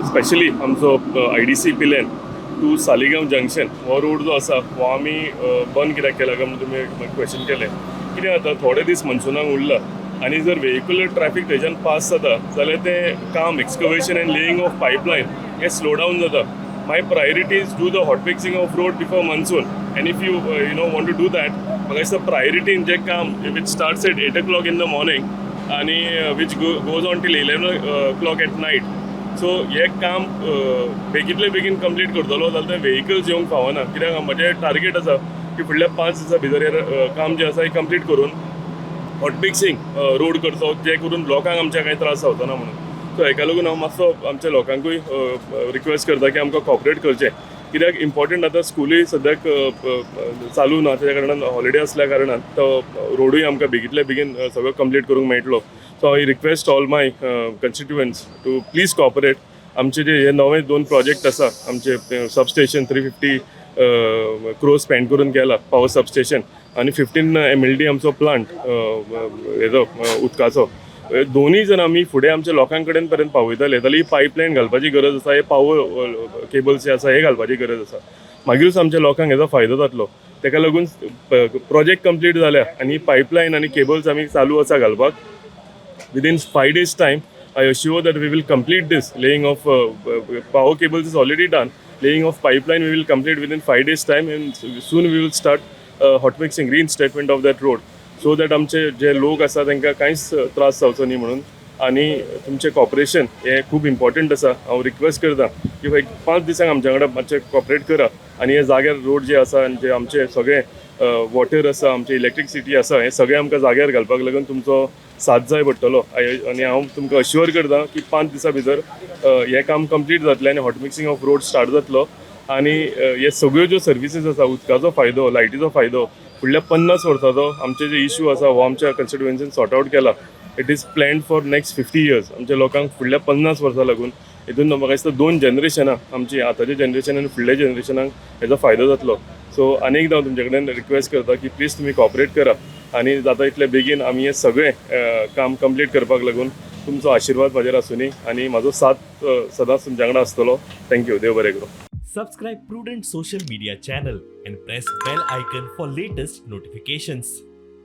Specially आमचो IDC Pilerne to Saligao junction हो road जो आसा हो आमी बंद कित्याक केला काय म्हणून तुमी क्वेश्चन केलें. कितें जाता, थोडे दीस मनसुनाक उरला आनी जर वेहिकुलर ट्रॅफिक थंयच्यान पास जाता जाल्यार तें काम, excavation and laying of pipeline हें स्लो डावन जाता. My priority is do the hot mixing of road before monsoon, and if you you know want to do that, म्हाका दिसता प्रायोरिटीन जें काम which starts at 8 o'clock in the morning आनी which goes on till 11 o'clock at night, so हें काम बेगींतले बेगीन complete करतलो जाल्यार ते वेहिकल्स येवंक फावना. कित्याक म्हजें टार्गेट आसा की फुडल्या 5 दिसां भितर हें काम जें आसा हें कंप्लीट करून हॉट मिक्सिंग रोड करचो, जे करून लोकांक आमच्या कांय त्रास जावचो ना म्हणून. सो हेका लागून हांव मातसो आमच्या लोकांकूय रिक्वेस्ट करता की आमकां कॉपरेट करचें, कित्याक इम्पॉर्टंट आतां स्कुलूय सद्याक चालू ना, त्या कारणान, हॉलिडे असल्या कारणान तो रोडूय आमकां बेगींतल्या बेगीन सगळो कंप्लीट करूंक मेळटलो. So I request all my constituents to please cooperate. आमचे जे हे नवे दोन प्रोजेक्ट आसा आमचे, सबस्टेशन 350 क्रोर स्पेंड करून केला, पावर सबस्टेशन आनी 15 एमएलडी आमचो प्लांट हेजो उदकाचो, हे दोनूय जर आमी फुडें आमच्या लोकां कडेन पर्यंत पावयतले जाल्यार ही पायपलायन घालपाची गरज आसा, हे पावर केबल्स जे आसा हे घालपाची गरज आसा. मागीरूच आमच्या लोकांक हेजो फायदो जातलो. तेका लागून प्रोजेक्ट कंप्लीट जाल्या आनी पायपलायन आनी केबल्स आमी चालू आसा घालपाक. Within 5 days time, I assure that we will complete this laying of power cables is already done. Laying of pipeline we will complete within 5 days time, and soon we will start hot mixing, reinstatement of that road, so that आमचे जे लोक आसा तांकां कांयच त्रास जावचो न्ही म्हणून. आनी तुमचें कॉपरेशन हें खूब इम्पॉर्टंट आसा. हांव रिक्वेस्ट करता की एक 5 दिसांक आमच्या वांगडा मातशें कॉपरेट करा आनी हे जाग्यार रोड जे आसा आनी जे आमचे सगळे वॉटर आसा, आमचे इलेक्ट्रिसिटी आसा, हें सगळें आमकां जाग्यार घालपाक लागून तुमचो साथ जाय पडटलो. आनी हांव तुमकां अश्युअर करता की 5 दिसां भितर हें काम कंप्लीट जातलें आनी hot mixing of road start जातलो आनी हे सगळ्यो ज्यो सर्विसीस आसा, उदकाचो फायदो, लायटीचो फायदो, फुडल्या 50 वर्साचो आमचे जे इशू आसा हो आमच्या कन्स्टिट्युएन्सीन सॉर्ट आवट केला. It is planned for next 50 years. आमच्या लोकांक फुडल्या 50 वर्सां लागून, हितून म्हाका दिसता दोन जनरेशनां, आमची आतांच्या जनरेशन आनी फुडल्या जनरेशनाक हेजो फायदो जातलो. सो आनी एकदां हांव तुमचे कडेन रिक्वेस्ट करता की प्लीज तुमी कॉपरेट करा आनी जाता इतले बेगीन आमी हें सगळें काम कंप्लीट करपाक लागून तुमचो आशिर्वाद म्हाजेर आसुनी आनी म्हाजो साथ सदांच तुमच्या वांगडा आसतलो. Thank you, देव बरें करूं. Subscribe Prudent Social Media channel and press bell icon for latest notifications.